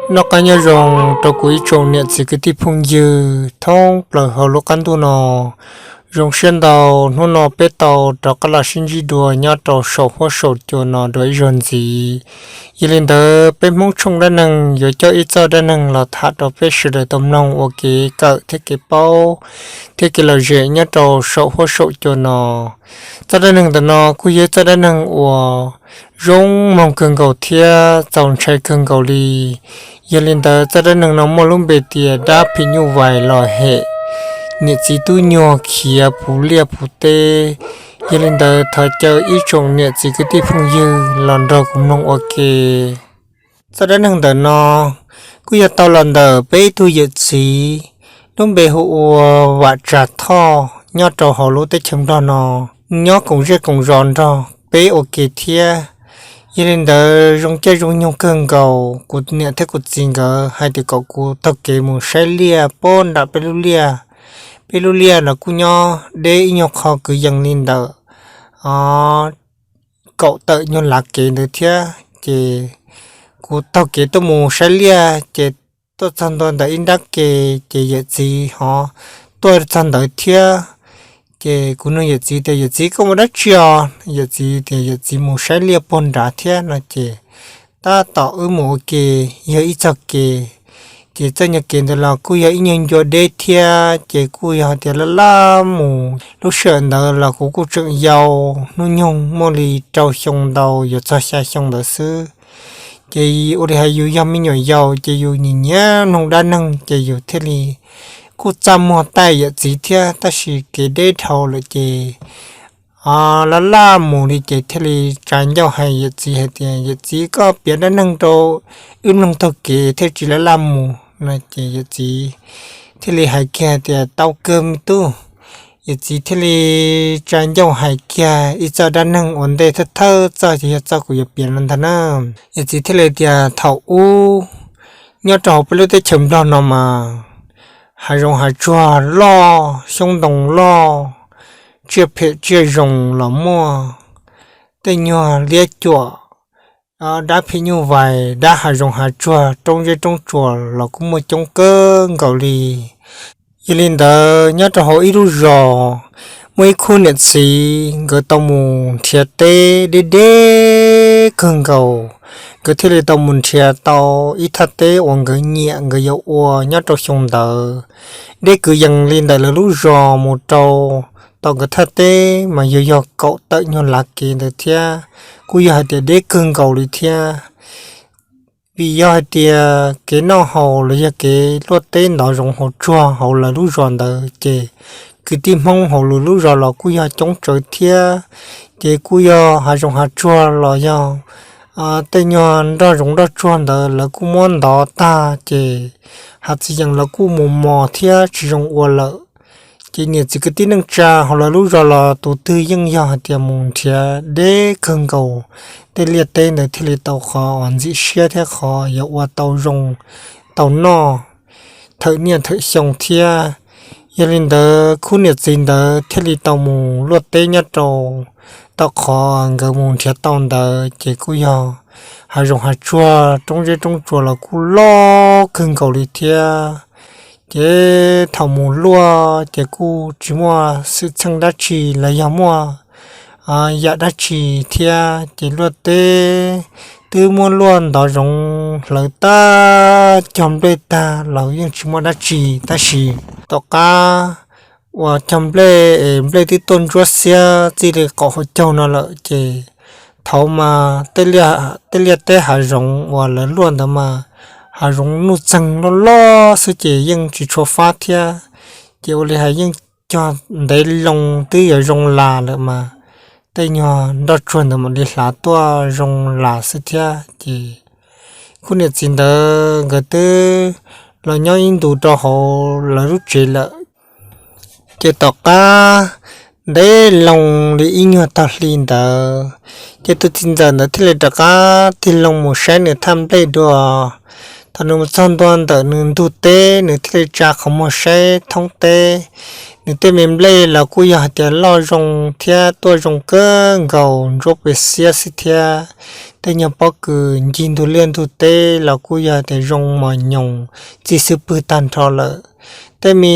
Noj qab nyob zoo rau kuv ib tsoom niam txiv kwv tij phooj ywg thoob plaws hauv lub qab ntuj no. Zoo siab ntau, hnub no peb tau rov qab los sib ntsib dua nyob rau saum huab saum cua no dua ib zaug ntxiv. Yog li ntawd peb Hmoob tshooj dab neeg yuav coj ib txoj dab neeg los tham rau peb sawv daws tau mloog ua kev kawm thiab kev paub thiab kev lom zem nyob rau saum huab saum cua no. Txoj dab neeg ntawm no kuj yog ib txoj dab neeg uas zoo mloog kawg nkaus thiab txaus ntshai kawg nkaus li. Yog li ntawd txoj dab neeg no muaj lub npe tias dab phim nyuj vais los hem niam txiv tub nyuag khiav puv liaj puv teb. Yog li ntawd thov caw ib tsoom niam txiv kwv tij phooj ywg los nrog kuv mloog ua ke. Txoj dab neeg ntawm no kuj yog tau los ntawm peb ib tug yawm txiv, lub npe hu ua Vam Tsas Thoj, nyob rau hauv lub teb chaws Nplog no, nyob koom zej koom zos nrog peb ua ke thiab. Yog li ntawd zoo caij zoo nyoog kawg nkaus, kuv niam thiab kuv txiv nkawd hais tias kom kuv taug kev mus saib liaj puag nram peb lub liaj. Peb lub liaj no kuj nyob deb ib nyuag qho kwv yees li ntawm kaum tawm nyuag lav kev ntawd thiab. Ces kuv taug kev tuaj mus saib liaj, ces tuaj txog ntua ntawm ib nrab ke, ces yawm txiv ho tuaj txog ntawd thiab. Ces kuv nug yawm txiv tias, Yawm txiv, koj mus dab tsi os? Yawm txiv tias yawm txiv mus saib liaj puag nrad thiab no ces tab tom wb mus ua ke yog ib txog ke. Ces txoj nyuag kev ntawd los kuj yog ib nyuag ncua deb thiab, ces kuj yog tias laj laj mus. Lub sij hawm ntawd los kuv kuj tseem yau, hnub nyoog muaj li rau xyoo ntau yuav txog xya xyoo ntawd xwb. Ces ua li hais yus yog me nyuam yaus ces yus nyiam nyiam mloog dab neeg ces yus thiaj li kuj txaj muag taij yawm txiv thiab, tab sis kev deb dhau lawm ces laj laj mus li ces thiaj li tsa ncauj hais yawm txiv hais tias, Yawm txiv, koj piav dab neeg rau wb mloog taug kev thiaj tsis laj laj mus no. Ces yawm txiv thiaj li hais kiag tias, Tau kawg me tub. Yawm txiv thiaj li tsa ncauj hais kiag ib txoj dab neeg ua ntej thawj thawj txoj ces yog txoj kuv yuav piav no ntag na. Yawm txiv thiaj li tias, Thaum ub nyob rau hauv peb lub teb chaws Nplog no mas hav zoov hav tsuag loj, xyoob ntoo loj, tsiaj phem tsiaj zoo los muaj, tej nyuag liab cuam, dab phim nyuj vais, dab hav zoov hav tsuag, roob zeb roob tsuas los kuj muaj coob kawg nkaus li. Yog li ntawd nyob rau hauv ib lub zos muaj ib khub niam txiv nkawd tau mus nrhiav teb deb deb kawg nkaus. Nkawd thiaj li tau mus nrhiav tau ib thaj teb uas nkawd nyiam nkawd yuav ua nyob rau xyoo ntawd. Deb kwv yees li ntawm lawv lub zos mus rau tom nkawd thaj teb mas yog yog kaum tawm nyuag lav kev ntawd thiab, kuj yog hais tias deb kawg nkaus li thiab. Vim yog hais tias kev noj haus los yog kev luaj teb ntov zoov hauv tsuag hauv lawv lub zos ntawd ces kwv tij Hmoob hauv lwm lub zos los kuj yog coob tsawv thiab. Ces kuj yog hav zoov hav tsuag los yog tej nyuag nroj zoov nroj tsuag ntawd lawv kuj muab ntov tag ces hav txiv yees lawv kuj mus mos thiab tsis zoo ua lawm. Ces niam txiv kwv tij neej tsa hauv lawv lub zos los tus twg yeej yog hais tias mus nrhiav deb kawg nkaus tej liaj teb ntawd thiaj li tau qhov uas ntxim siab thiab qhov yuav ua tau zoo tau noj thawm niaj thawm xyoo thiab. Yog li ntawd khub niam txiv ntawd thiaj li tau mus luaj teb nyob rau tom qhov nkawd mus nrhiav tau ntawd ces kuj yog hav zoov hav tsuag roob zeb roob tsuas los kuj loj kawg nkaus li thiab. Ces thaum mus luaj ces kuj tsis muaj xwm txheej dab tsi los yog muaj yam dab tsi thiab. Ces luaj teb twb muab luaj ntov zoov hlawv tag cog nplej tag los yeej tsis muaj dab tsi. Tab sis tom qab uas cog nplej es nplej twb tuaj ntsuab xiab txij li qaum hauv caug no lawm ces thaum mas tej liaj teb hav zoov uas lawv luaj ntawd mas hav zoov nuj txeeg loj loj xwb ces yeej tsis tshua fab thiab. Ces ua li hais yeej cog ntev loo twb yuav zoo las lawm mas tej nyuag nroj tsuag ntawd mam li hlav tuaj zoo las xwb thiab. Ces khub niam txiv ntawd nkawd twb los nyob ib ntus rau hauv lawv lub tsev lawm. Ces tom qab ntev loo li ib nyuag tag hli ntawd, ces tus txiv ntxawm ntawd thiaj li rov qab tig loo mus saib nws thaj nplej dua. Thaum nws mus txog ntua ntawm nws ntug teb, nws thiaj li tsa qhov muag saib thoob teb. Nws tej me nplej los kuj yog hais tias loj zoo thiab tuaj zoo kawg nkaus, ntsuab pes xiab xwb thiab. Tej nyuag pob kws ncig ntug liaj ntug teb los kuj yog tias zoo mos nyoos, txi xwb pwg tag nrho lawm. Tej me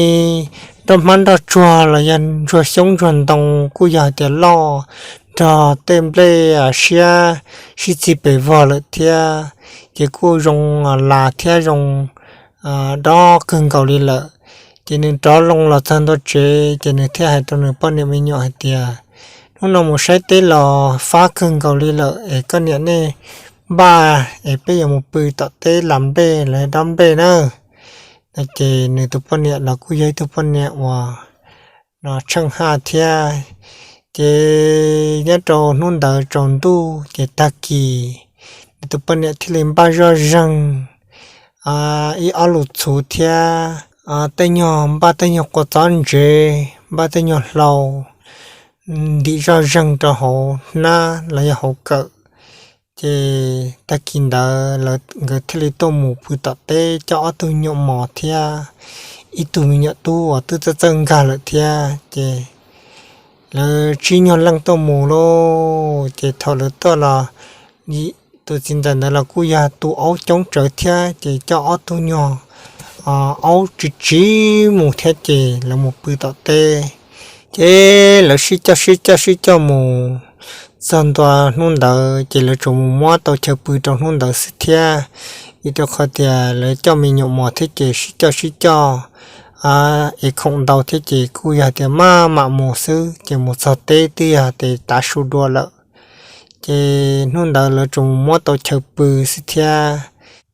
nroj hmab nroj tsuag los yog ntsuag xyoob ntsuag ntoo kuj yog hais tias loj nrog tej nplej siab sib txig pes vog lawm thiab. Ces kuj zoo las thiab zoo dob kawg nkaus li lawm. Ces nws rov loo los txog ntua tsev, ces nws thiaj hais rau nws poj niam me nyuam hais tias, hnub no mus saib teb los fab kawg nkaus li lawm, es koj niam nej npaj es peb yuav mus pw tom teb las nplej los dob nplej na. No ces nws tus poj niam los kuj yog ib tug poj niam uas no tsheej haj thiab. Ces nyob rau hnub ntawd tsaus ntuj ces tag kis nws tus poj niam thiaj li npaj zoj zeeg ib ob lus txhuv thiab tej nyuag, npaj tej nyuag kua txob ntsev, npaj tej nyuag hlau, ntim zoj zeeg rau hauv hnab los yog hauv kawm. Ces tag kis ntawd nkawd thiaj li tuaj mus pw tom teb coj ob tug nyuam mos thiab ib tug me nyuam tub uas twb txawj txawj nkag lawm thiab. Ces lawv tsib nyuag leej tuaj mus lauj, ces thaum lawv tuaj los tus txiv ntxawm ntawd los kuj yog tu aub coob tsawv thiab, ces coj ob tug nyuag aub tsiv tsiv mus thiab ces lawv mus pw tom teb. Ces lawv sib coj sib coj sib coj mus txog ntua hnub ntawd ces lawv tsuas mus muab tau chaw pw rau hnub ntawd xwb thiab. Vim rau qhov tias lawv coj me nyuam mos thiab ces sib coj sib coj es khoom ntau thiab ces kuj yog tias maj mam mus xwb, ces mus txog teb twb yog tias tav su dua lawm. Ces hnub ntawd lawv tsuas mus muab tau chaw pw xwb thiab.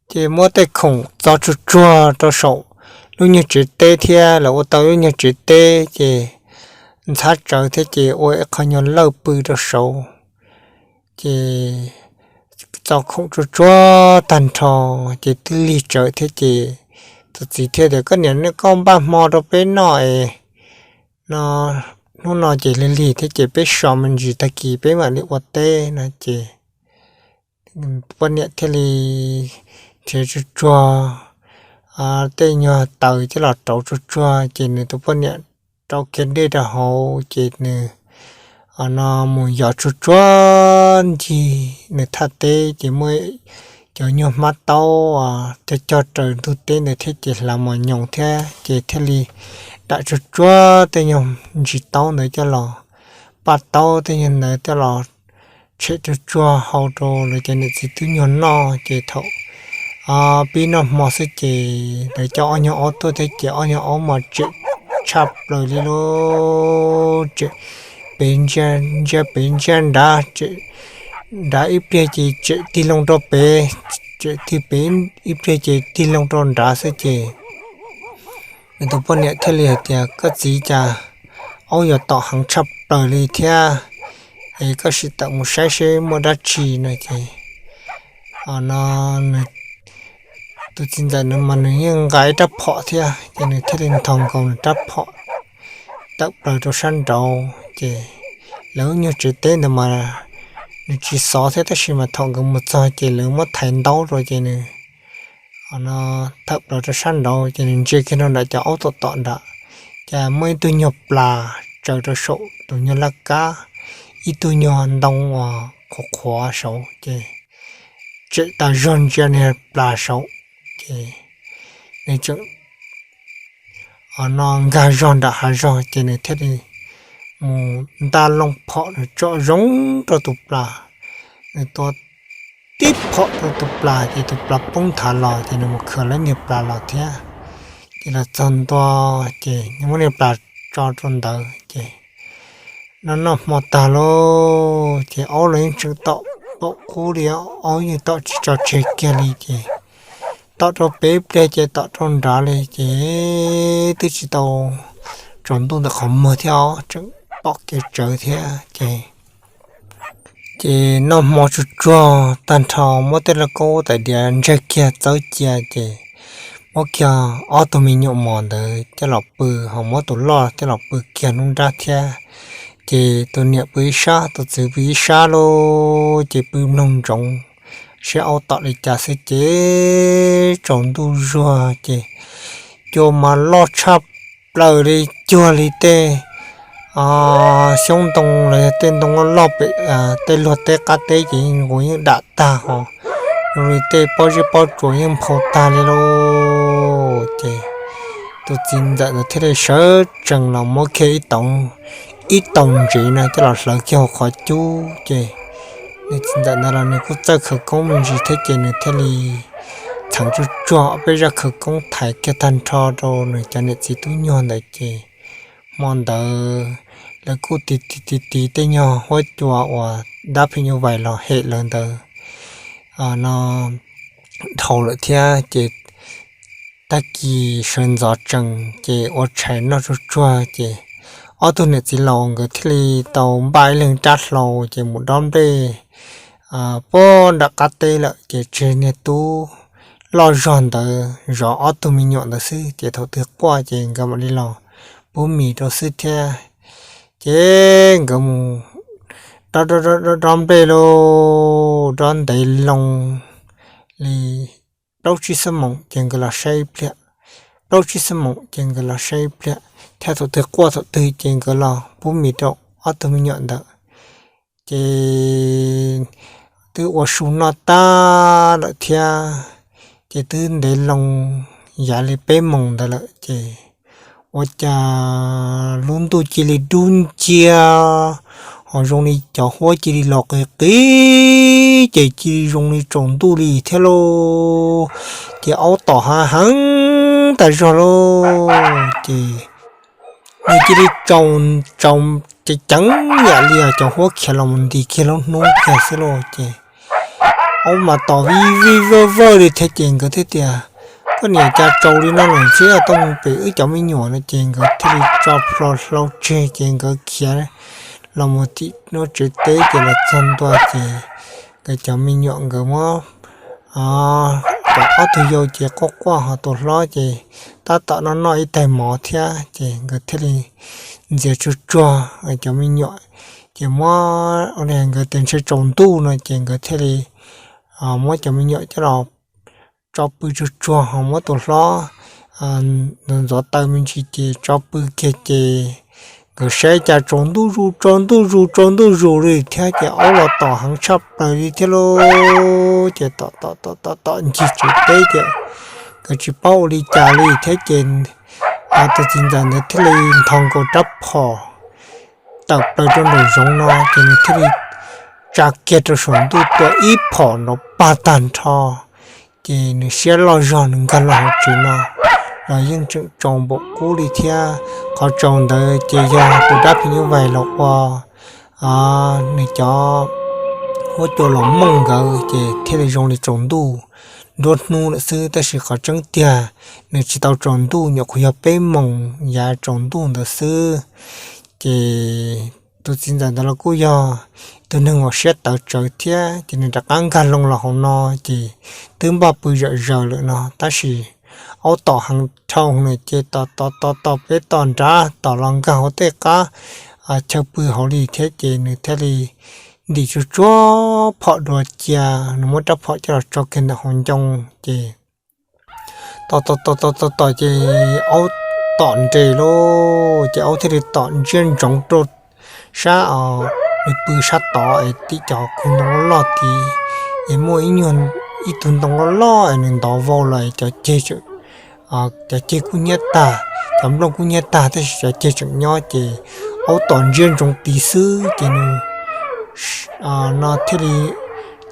Ces muab tej khoom txo tsuag tsuag rau saum lub nyuag tsev teb thiab, lawv ua tau lub nyuag tsev teb ces ntxhab tsawv thiab ces ua ib qho nyuag lawj pw rau saud. Ces txo khoom tsuag tsuag tag nrho ces twb lig tsawv thiab ces tus txiv thiaj tias, koj niam, nej koj npaj hmo rau peb noj es no, hnub no ces lig lig thiab ces peb so me ntsis tag kis peb mam li ua teb no ces poj niam thiaj li nrhiav tsuag tsuag tej nyuag taws coj los rauv tsuag tsuag ces nws tus poj niam rau kiag dej rau hauv ces nws no mus yos tsuag tsuag ncig nws thaj teb ces muaj cov nyuag hmab taub cog cog raws ntug teb ntawd thiab ces hlav mos nyoos thiab ces thiaj li dam tsuag tsuag tej nyuag ntsis taub ntawd coj los, paj taub tej nyuag ntawd coj los tshem tsuag tsuag hau rau lawv cov niam txiv twb nyuag noj ces thaum pib noj hmo xwb ces lawv coj ob nyuag aub tuaj thiab ces ob nyuag aub mas tsem tshaj plaws li lauj, tsem pem ntsia pem ntsia nrad, tsem nrad ib pliag ces tsem tig loo rau pem, tsem tig pem ib pliag ces tig loo rau nrad xwb ces nws tus poj niam thiaj li hais tias, koj txiv, cas aub yuav tom heev tshaj plaws li thiab, es koj sim tawm mus saib seb muaj dab tsi no ces no tus txiv ntxawm nws mas nws yeej nqa ib rab phom thiab ces nws thiaj li nthos nkaus nws rab phom tawm plaws rau sab nraud ces lawv lub nyuag tsev teb ntawd mas nws tsis xov thiab tab sis mas thaum nkawd mus txog ces lawv muab thaiv ntaub rau ces nws no thawm plaws rau sab nraud ces nws ntsia kiag rau nram cov aub tom tom nram, cas muaj ib tug nyuag plas tsaws rau saum tus nyuag laj kab, ib tug nyuag ntoo uas qhuav qhuav saud ces tsem tas zog ntsia niag plas saud ces nws tseem no nkag zog nram hav zog ces nws thiaj li mus nta loo phom nws tsom zoo rau tus plas. Nws tua tib phom rau tus plas ces tus plas poob nthav los ces nws mus khwv lawv niag plas los thiab. Ces los txog ntua ces muab niag plas tso rau ntawd ces noj noj hmo tag lauj ces aub los yeej tseem tom paum qub li, aub yeej tom tsis tso tseg kiag li ces tom rau pem pliag ces tom rau nrad li ces twb tsis tau tsaus ntuj ntawm qhov muag thiab os, tseem pom kev tsawv thiab ces ces noj hmo tsuag tsuag tag nrho muab tej lauj kaub tais diav ntsaig kiag txawb cia ces muab kiag ob tug me nyuam mos ntawd coj los pw, ho muab tus loj coj los pw kiag lub nrab thiab. Ces tus niam pw ib sab, tus txiv pw ib sab lauj, ces pw mloog ntsoov seb aub tom li cas xwb ces tsaus ntuj zuag ces cua mas loj tshaj plaws li, cuag li tej xyoob ntoo los yog tej ntoo loj loj pem tej luag teb qab teb ces yeej dam tag ho, zoo li tej pob zeb pob tsuas yeej nphau tag li lauj. Ces tus txiv ntxawm ntawd thiaj li sawv tsees los muab kiag ib tau ntsev no coj los hlawv kiag hauv qhov cub ces nws txiv ntxawm ntawd los nws kuj txawj khawv koob me ntsis thiab ces nws thiaj li txheev tsuag tsuag ob peb zaj khawv koob thaiv kiag tag nrho rau nws cov niam txiv tub nyuag ntawd ces hmo ntawd lawv kuj tiv tiv tiv tej nyuag huab cua uas dab phim nyuj vais los hem lawv ntawd no dhau lawm thiab ces tag kis sawv ntxov tsees ces ua tshais noj tsuag tsuag ces ob tug niam txiv laus nkawd thiaj li tau npaj ib leeg rab hlau ces mus dob nplej puag nram qab teb lawm ces tseg niag tub loj zog ntawd zov ob tug me nyuam ntawd xwb ces thaum twg quaj ces nkawd mam li los pub mis rau xwb thiab. Ces nkawd mus dob dob dob dob nplej lauj, dob ntev loo li plaub tsib xuab moos ces nkawd los saib ib pliag, plaub tsib xuab moos ces nkawd los saib ib pliag thiab thaum twg quaj thaum twg ces nkawd los pub mis rau ob tug me nyuam ntawd. Ces twb ua su noj tag lawm thiab ces twb ntev loo yav li peb moos ntawd lawm ces ua cas lub ntuj cia li dub nciab ho zoo li cov huab cia li los qis qis ces cia li zoo li tsaus ntuj li thiab lauj. Ces aub tom hav heev tas zog lauj ces nws cia li tsaus, tsaus ceev ceev yam li cov huab khiav los mus nti kiag lub hnub kiag xwb lauj ces aub mas tom vij vij vawj vawj li thiab ces nkawd thiaj tias koj niam cas tsaus li no lawm thiab tuaj mus pem wb cov me nyuam no ces nkawd thiaj li tso plhuav hlau tseg ces nkawd khiav los mus tim lub tsev teb ces los txog ntua ces nkawd cov me nyuam nkawd muab cov ob tug yau ces quaj quaj ho tus hlob ces tab tom noj noj ib tais mov thiab ces nkawd thiaj li ntxias tsuag tsuag cov me nyuam ces muab, nkawd tias ntshe tsaus ntuj no ces nkawd thiaj li muab cov me nyuam coj los tso pw tsuag tsuag ho muab tus hlob ntxuav taws me ntsis ces tso pw kiag ces nkawd saib cas tsaus ntuj zus tsaus ntuj zus tsaus ntuj zus li thiab ces aub los tom heev tshaj plaws li thiab lauj ces tom tom tom tom tom ncig tsev teb ces nkawd tsis paub ua li cas li thiab ces tus txiv ntxawm ntawd thiaj li nthos nkaus rab phom tawm plaws rau nraum zoov no ces nws thiaj li tsa kiag rau saum ntuj tua ib phom nrov pag tag nrho ces nws siab loj zog nws nkag los hauv tsev no los yeej tseem tsaus npaum qub li thiab. Qhov tsaus ntawd ces yog tus dab phim nyuj vais los ua nws cov huab cua los mooj nkawd ces thiaj li zoo li tsaus ntuj nruab hnub lawm xwb tab sis qhov tseeb tiag nws tsis tau tsaus ntuj nyuam qhuav yog peb moos yav tsaus ntuj ntawd xwb ces tus txiv ntxawm ntawd los kuj yog tus neeg uas siab tawv tsawv thiab ces nws rov qab nkag loo los hauv no ces twb npaj pw zawm zaws lawm no tab sis aub tom heev dhau no ces tom tom tom tom peb tom nrad tom los nkag hauv tej qab chaw pw hauv li thiab ces nws thiaj li ntim tsuag tsuag phom dua cia, nws muab rab phom coj los tso kiag ntawm hauv ncoo ces tom tom tom tom tom tom ces aub tom nres lauj ces aub thiaj li tom ntsiab ntsoov rau sab os, nws pw sab tod es tim cov kwv ntoo loj loj tid es muaj ib nyuag ib tug ntoo loj loj es nws ntov vau los cov ceg cov ceg kuj hnyiab tag, cov nplooj kuj hnyiab tag tab sis cov ceg tseem nyob ces aub tom ntsiab ntsoov tid xwb ces nws no thiaj li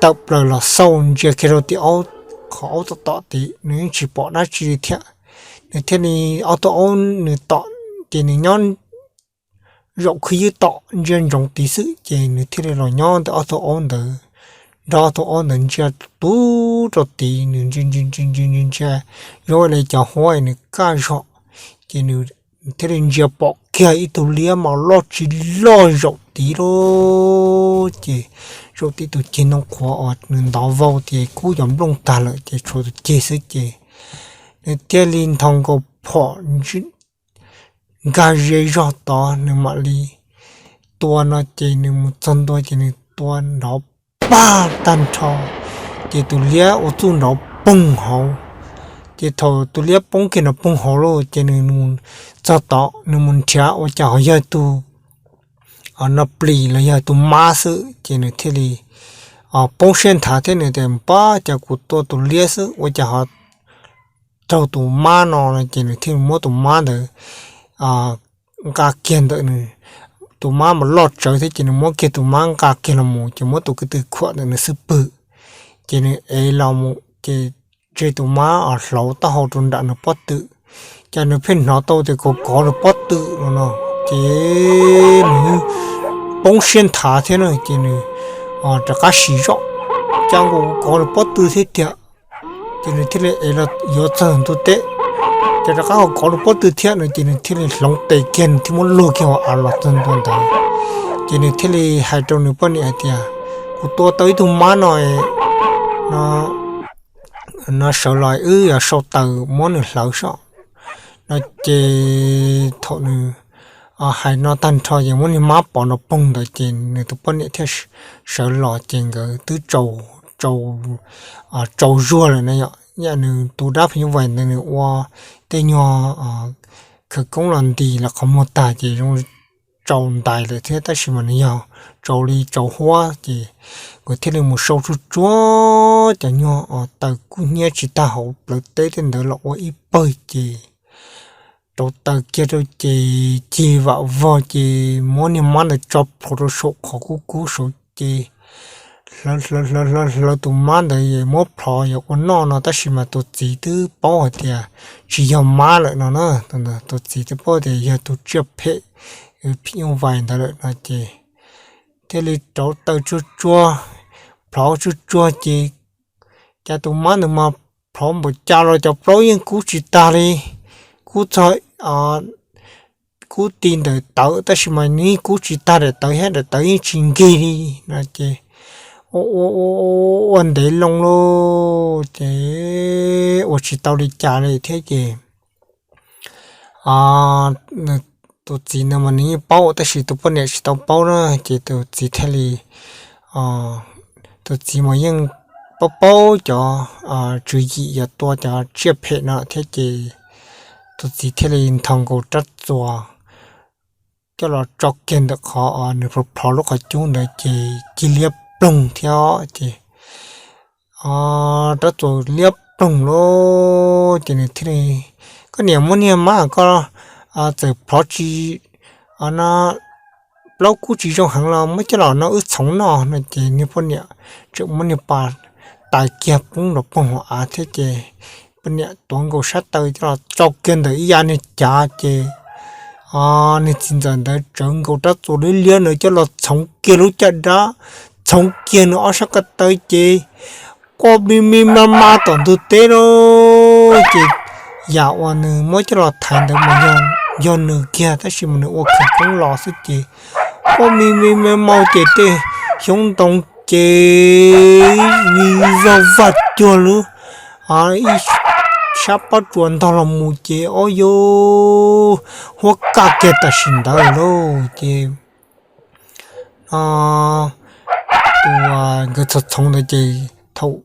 tawm plaws los xauj ntsia kiag rau tim aub, qhov aub tom tom tid nws yeej tsis pom dab tsi li thiab. Nws thiaj li ob tug aub nws tom ces nws nyob zaum khwj ywb tom ntsia ntsoov tid xwb ces nws thiaj li los nyob ntawm ob tug aub ntawd, nrog ob tug aub ntawd ntsia tub rau tid nws ntsia ntsia ntsia ntsia ntsia ntsia zoo li cov huab nws kaj zog ces nws thiaj li ntsia pom kiag ib tug liab mas loj tsis loj zaum tid lauj ces zaum tid tus ceg ntoo qhuav uas nws ntov vau ces kub cov nplooj tag lawm ces tshuav tus ceg xwb ces nws thiaj li nthos nkaus phom nkag ze zog tod nws mam li tua no ces nws mus txog ntua ces nws tua nrov pag tag nrho ces tus liab ua txuj nrov poog hauv. Ces thaum tus liab poob kiag nrov poog hauv lauj, ces nws txog tod nws mus nrhiav ua cas ho yog tus no plis los yog tus mab xwb, ces nws thiaj li poob siab nthav thiab nws tias, Pab, cas kuv tua tus liab xwb ua cas ho raug tus mab no? Ces nws thiaj li muab tus mab ntawd nqa kiag ntawm nws, tus mab mas loj tsawv thiab, ces nws muab kiag tus mab nqa kiag los mus, ces muab tus kwv tw khuam ntawm nws xub pwg, ces nws ev los mus ces tseg tus mab hlauv taub hau rau nram nws pob tw. Ces nws pheej hnov tau tias kov kov nws pob tw no no, ces nws poob siab nthav thiab no, ces nws rov qab siv zog, Cas kuv kov nws pob tw thiab tiag? Ces nws thiaj li ev los yuav txog ntug teb, ces rov qab ho kov nws pob tw thiab no, ces nws thiaj li hloov tes kiag nws thiaj muab luag kiag hauv av los txog ntua ntawd. Ces nws thiaj li hais rau nws poj niam hais tias, Kuv tua tau ib tug mab no, no sawv los wb yuav sau taws muab nws hlawv soj no. Ces thaum nws hais no tag nrho ces muab niag mab pov nrov poog ntawd ces nws tus poj niam thiaj sawv los ces nkawd twb tsau, tsau zuag lawm na yom. Yam nws tus dab phim nyuj vais ntawd nws ua tej nyuag khawv koob los ntis los qhov muag tag ces zoo tsau ntais lawm thiab, tab sis mas nws yog tsau li tsau huab. Ces nkawd thiaj li mus sau tsuag tsuag cov nyuag taws kub hnyiab tsis tag hauv plawv teb tej ntawd los ua ib pawg ces rauv taws kiag rau ces cig vam vog ces muab niag mab ntawd tso plhuav rau saum qhov kub kub saud ces hlawv hlawv hlawv hlawv hlawv tus mab ntawd muab plhov yuav ua noj no, tab sis mas tus txiv twb paub hais tias tsis yog mab lawm no na. Tus txiv twb paub tias yog tus tsiaj phem phim nyuj vais ntawd lawm no ces thiaj li rauv taws tsuag tsuag, plhov tsuag tsuag ces cas tus mab ntawd mas plhov npaum cas los cov plaub yeej kub tsis tag li, kub txog kub ti ntawm tawv tab sis mas nws yeej kub tsis tag daim tawv thiab, daim tawv yeej tsis nkig li no ces ua ua ua ua ntev loo lauj ces ua tsis tau li cas li thiab ces tus txiv ntawd mas nws yeej paub tab sis tus poj niam tsis tau paub na, ces tus txiv thiaj li, tus txiv mas yeej paub paub cov tswv yim yuav tua cov tsiaj phem no thiab ces tus txiv thiaj li nthos nkaus rab txuas coj los tso kiag ntawm qhov nws plhov plhov lub qhov cub ntawd ces cia liab ploog thiab ces rab txuas liab ploog lauj ces nws thiaj li, Koj niam, muab niag mab koj txawm plhov tsis, no plaub kub tsis zoo heev los muab coj los no wb txhoov noj no ces niag poj niam tseem muab niag pas tais kiag poob nrov poog hauv av thiab ces poj niam tuav nkaus sab taw coj los tso kiag ntawm ib yav niag cav ces niag txiv ntxawm ntawd tsawv nkaus rab txuas liab liab ntawd coj los txhoov kiag lub caj dab, txhoov kiag nws ob sab ko taw ces quaj me me ma ma tom ntug teb lauj ces yam uas nws muab coj los thaiv ntawd mas yog nws kiag tab sis mas nws ua khawv koob los xwb ces quaj me me ma ma ces tej xyoob ntoo ces li zog vaj cuag lub ib sab pob tsuas ntog los mus ces ob yug huab kaj kiag tam sim ntawd lauj ces tus nkawd txhoov txhoov ntawd ces thaum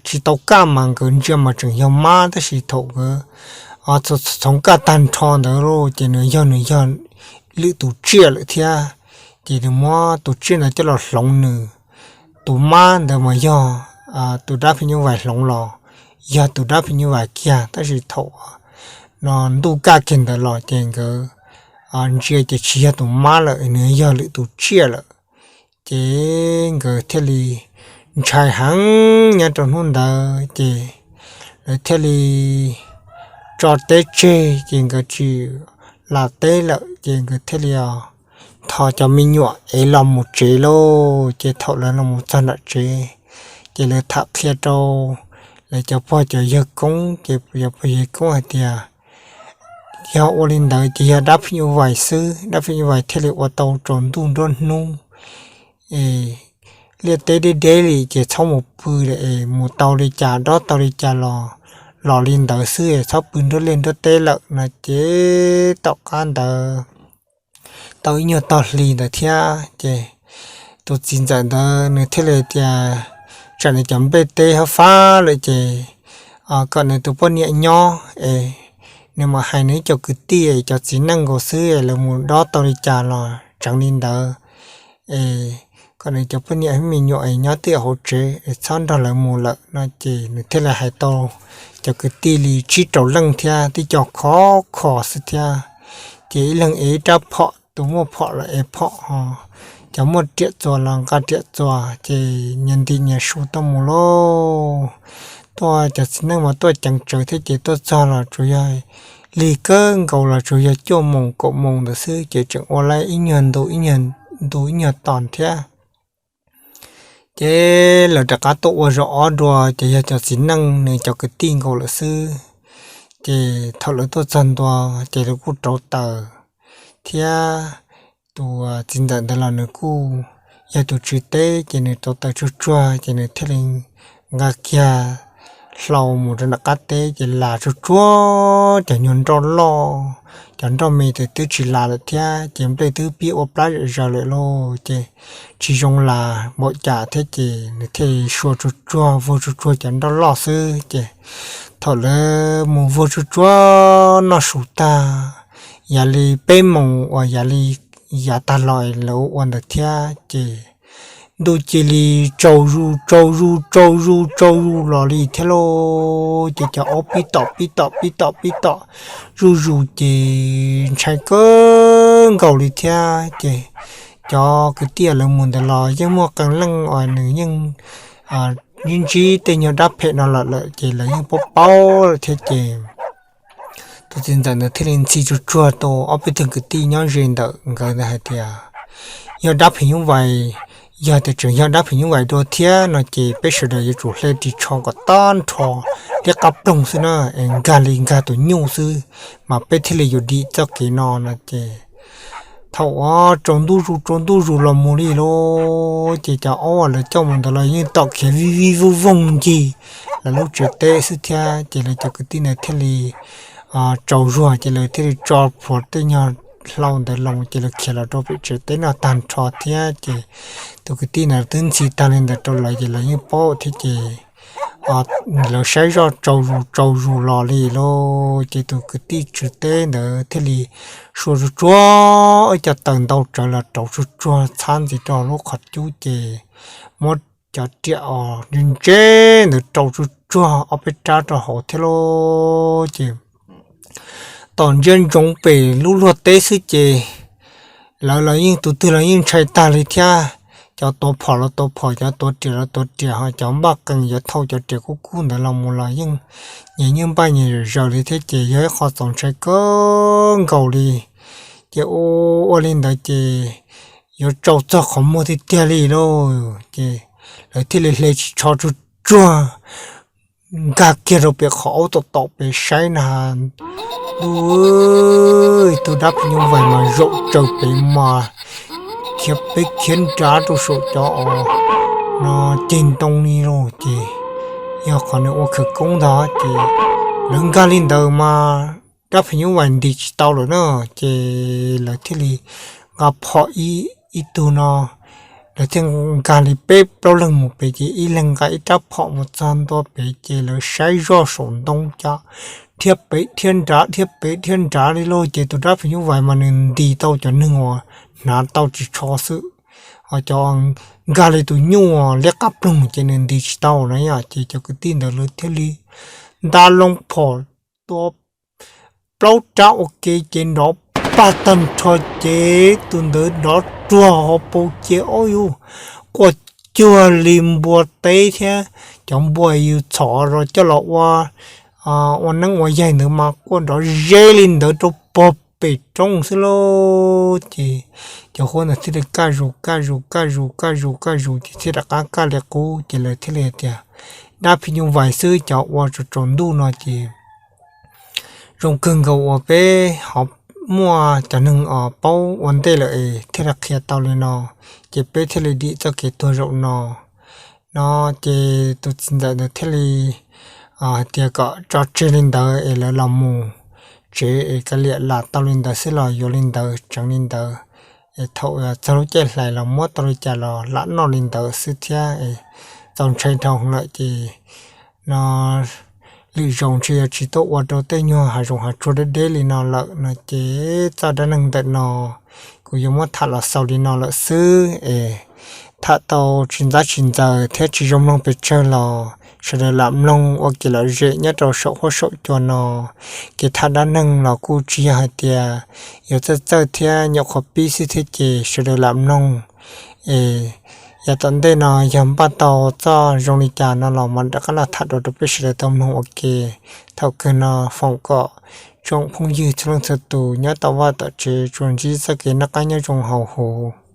tsis tau kaj mas nkawd ntsia mas tseem yog mab tab sis thaum nkawd txhoov kaj tag nrho ntawd lauj ces nws yog nws yog lwm tus tsiaj lawm thiab ces nws muab tus tsiaj ntawd coj los hloov nws. Tus mab ntawd mas yog tus dab phim nyuj vais hloov los yog tus dab phim nyuj vais kiag tab sis thaum no ntuj kaj kiag ntawd los ces nkawd ntsia ces tsis yog tus mab lawm, nws yog lwm tus tsiaj lawm. Ces nkawd thiaj li ntshai heev nyob rau hnub ntawd ces lawv thiaj li tso teb tseg ces nkawd tsis lam teb lawm ces nkawd thiaj li thov cov me nyuam es los mus tsev lauj. Ces thaum lawv los mus txog nram tsev ces lawv tham qhia rau lawv cov pog cov yawg koob ces cov pog yawg koob hais tias yog ua li ntawd ces yog dab phim nyuj vais xwb, dab phim nyuj vais thiaj li ua tau tsaus ntuj nruab hnub. Liaj teb deb deb li ces txhob mus pw li es mus tau li cas dob tau li cas los, los li ntawd xwb es txhob pw nruab liaj nruab teb lawm no ces tom qab ntawd tau ib nyuag tog hli ntawd thiab ces tus txiv ntxawm ntawd nws thiaj li tias tsam nws cov nplej teb hab fab lawm ces kom nws tus poj niam nyob es nws mam hais nws cov kwv tij cov txiv neej nkaus xwb es lawv mus dob tau li cas los tseev li ntawd es kom nws cov poj niam me nyuam es nyob twj ywm hauv tsev es txhob nrog lawv mus lawm no ces nws thiaj li hais tau cov kwv tij li tsib rau leej thiab tib co khov kho xwb thiab. Ces ib leeg ev ib rab phom, tus muaj phom los ev phom ho, cov muaj riam txuas los nqa riam txuas ces nyias ntim nyias su tuaj mus lauj. Tuaj cov txiv neej mas tuaj ceev tsawv thiab ces tuaj txog los tsuas yog lig kawg nkaus los tsuas yog cuaj moos kaum moos ntawd xwb ces tseem ua laib ib nyuag ntu ib nyuag ntu ib nyuag tos thiab. Ces lawv rov qab tuaj ua zaum ob dua ces yog cov txiv neej nws cov kwv tij nkaus lawm xwb. Ces thaum lawv tuaj txog ntua ces lawv kuj rauv taws thiab tus txiv ntxawm ntawd los nws kuj yog tus tswv teb ces nws rauv taws tsuag tsuag ces nws thiaj li nqa kiag hlau mus rau nram qab teb ces las tsuag tsuag cov nyuag nroj loj, cov nroj me ces twb tsis las lawm thiab ces nplej twb pib ua plab zom zaws lawm lauj ces tsis zoo las npaum cas thiab ces nws thiaj li sua tsuag tsuag vuag tsuag tsuag cov nroj loj xwb ces thaum lawv mus vuag tsuag tsuag noj su tag, yam li peb moos uas yam li yav tag los lawv ua ntawd thiab ces ntuj cia li tsaus zus tsaus zus tsaus zus tsaus zus los li thiab lauj. Ces cov aub pib tom pib tom pib tom pib tom zuj zus ces ntshai kawg nkaus li thiab ces cov kwv tij lawv mus ntawd los yeej muaj qee leej uas nws yeej ntsib ntsib tej nyuag dab phem no lawm lawm ces lawv yeej paub paub lawm thiab ces tus txiv ntxawm ntawd thiaj li ntxhi tsuag tsuag rau ob peb tug kwv tij nyob ze ntawm nkawd ntawd hais tias, yog dab phim nyuj vais, yog tias tseem yog dab phim nyuj vais dua thiab no ces peb sawv daws yuav tsum hle ris tsho kom tag nrho liab qab ploog xwb na, es nkag li nkag tus nyuj xwb mas peb thiaj li yuav dim txoj kev no no ces thaum uas tsaus ntuj zus tsaus ntuj zus los mus li lauj, ces cov aub uas lawv coj mus ntawd los yeej tom khiav vij vij vooj voog ncig lawv lub tsev teb xwb thiab ces lawv cov kwv tij ntawd thiaj li tsaus zuag ces lawv thiaj li tso plhuav tej nyuag hlau ntawd los ces lawv khiav los rau pem tsev teb no tag nrho thiab ces tus kwv tij ntawd twb ntxhi tag li ntawd rau lawv ces lawv yeej paub thiab ces lawv saib zoj tsaus zus tsaus zus los li lauj, ces tus kwv tij tswv teb ntawd thiaj li sua tsuag tsuag ib co taws ntau tsawv los rauv tsuag tsuag txhab ntxiv rau lub qhov cub ces muab cov riam os ntse ntse ntawd rau tsuag tsuag ob peb rab rau hauv thiab lauj. Ces tom ntsia ntsoov pem lub luag teb xwb ces lawv los yeej tus twg los yeej ntshai tag li thiab. Cov tuav phom los tuav phom, cov tuav riam los tuav riam, ho cov npaj qees cov thauj cov riam kub kub ntawd los mus los yeej nyias yeej npaj nyias zom zaws li thiab ces yog ib qho txaus ntshai kawg nkaus li. Ces ua ua li ntawd ces yuav tsaus txog qhov muag tiag tiag li lauj. Ces lawv thiaj li hle ris tsho tsuag tsuag nkag kiag rau pem qhov aub tom tom pem saib na. Ntuj, tus dab phim nyuj vais mas zaum tsaws pem mas khiav pem khiav nrad rau saum cov os no ceg ntoo li lauj. Ces yog qhov nws ua khawv koob ntag ces lawv nkag li ntawd mas dab phim nyuj vais ntis tsis tau lawm na. Ces lawv thiaj li nqa phom ib tug no, lawv thiaj nkag li peb plaub leeg mus pem ces ib leeg nqa ib rab phom mus txog ntua pem ces lawv saib zoj saum ntoo cas dhia pem dhia nrad dhia pem dhia nrad li lauj. Ces tus dab phim nyuj vais mas nws ntis tau cov neeg uas hnav tau ris tsho xwb, ho cov nkag li tus nyuj liab qab ploog ces nws ntis tsis tau na yom. Ces cov kwv tij ntawd lawv thiaj li nta loo phom tua plaub rab ua ke ces nrov pag tag nrho ces tus ntawd nrov ruag hauv paus ces ob yus quaj cuag li npua teb thiab cov npua yus txhom los coj los ua ua neeb ua yaig ntawd mas quaj nrov ze li ntawd rau pog pem roob xwb lauj. Ces cov huab ntawd thiaj li kaj zus kaj zus kaj zus kaj zus kaj zus ces thiaj rov qab kaj li qub ces lawv thiaj li tias dab phim nyuj vais xwb cov ua tsaus tsaus ntuj no ces zoo kawg nkaus uas peb ho muaj cov neeg paub ua ntej lawm es thiaj li qhia tau li no, ces peb thiaj li dim txoj kev tuag zaum no. No ces tus txiv ntxawm ntawd thiaj li hais tias kom tso tseg li ntawd es lawv los mus tsev es kav liam lam tau li ntawd xwb los yuav li ntawd tseev li ntawd, es thaum txog lub caij hlais los muab tau li cas los lam noj li ntawd xwb thiab es txaus ntshai dhau lawm ces no lwm zaus ntshe yuav tsis tuaj ua rau tej nyuag hav zoov hav tsuag deb deb li no lawm no ces txoj dab neeg ntawm no kuv yuav muab tham los xaus li no lawm xwb es tham tau tsis ntxaib tsis ntxaws thiab tsis zoo mloog pes tsawg los sawv daws lam mloog ua kev lom zem nyob rau saum huab saum cua no. Kev tham dab neeg los kuj tsis yog hais tias yuav txawj txawj thiab nyuam qhuav pib xwb thiab ces sawv daws lam mloog es yav tom ntej no yog npaj tau txoj zoo li cas no los mam rov qab los tham dua rau peb sawv daws tau mloog ua ke. Thaum kawg no foom kom tsoom phooj ywg txhua leej txhua tus nyob tom vaj tom tsev tsuas ntsib txoj kev noj qab nyob zoo hauv huv.